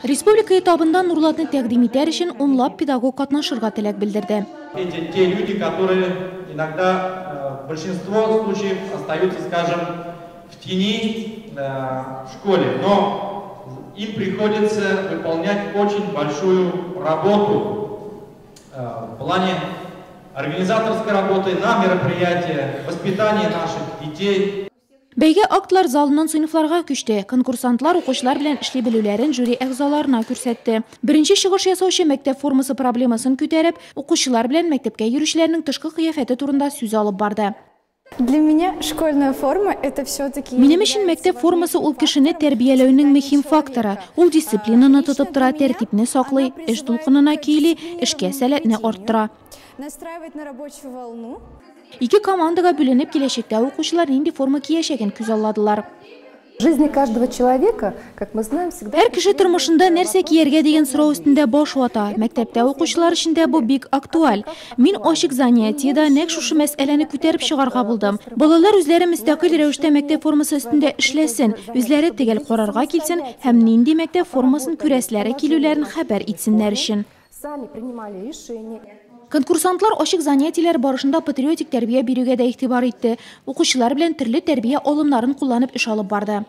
Республика этабында Нурлатны тәкъдим итәр өчен унлап педагог катнашырга теләк белдерде. Эти те люди, которые иногда, в большинство случаев остаются, скажем, в тени в школе, но им приходится выполнять очень большую работу в плане организаторской работы на мероприятия, воспитания наших детей. Бәйге актлар залыннан сыйныфларга күчте. Конкурсантлар укучылар белән эшли белүләрен жюри әгъзаларына күрсәтте. Беренче чыгыш ясаучы мәктәп формасы проблемасын күтәреп, укучылар белән мәктәпкә йөрүчеләрнең тышкы кыяфәте турында сүз алып барды. Для меня школьная форма — это все-таки. Минем өчен мәктәп формасы ул кешене тәрбияләүнең мөһим факторы. Ул дисциплинаны тотып тора, тәртипне саклый, эш дулкынына көйли, эшкә сәләтне арттыра. Настраивать на рабочую волну. Ике командага бүленеп, киләчәктә укучылар нинди форма киячәген күзалладылар. В жизни каждого человека, как мы знаем, всегда. Һәр кеше тормышында нәрсә кияргә дигән сорау өстендә баш вата. Мәктәптә укучылар өчен дә бу бик актуаль. Мин ачык занятиедә нәкъ шушы мәсьәләне күтәреп чыгарга булдым. Балалар үзләре мөстәкыйль рәвештә мәктәп формасы өстендә эшләсен, үзләре төгәл карарга килсен һәм нинди мәктәп формасын күрәселәре килүләрен хәбәр итсеннәр өчен. Сами принимали решения. Конкурсантлар ачык занятиеләр барышында патриотик тәрбия бирүгә дә игътибар итте. Укучылар белән төрле тәрбия алымнарын кулланып эш алып барды.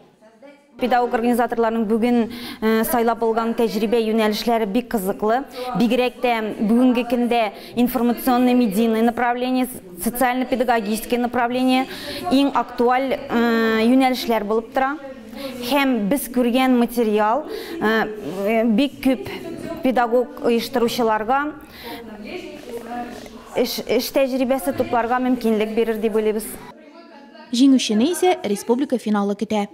Педагог организаторларның бүген сайлап алган тәҗрибә юнәлешләре бик кызыклы. Бигрәк тә бүгенге көндә информационный медийный направление, социально-педагогическое направление иң актуаль юнәлешләр булып тора. Һәм без күргән материал бик күп педагог оештыручыларга эш тәҗрибәсе тупларга мөмкинлек бирер дип уйлыйбыз. Җиңүчене исә республика финалы көтә.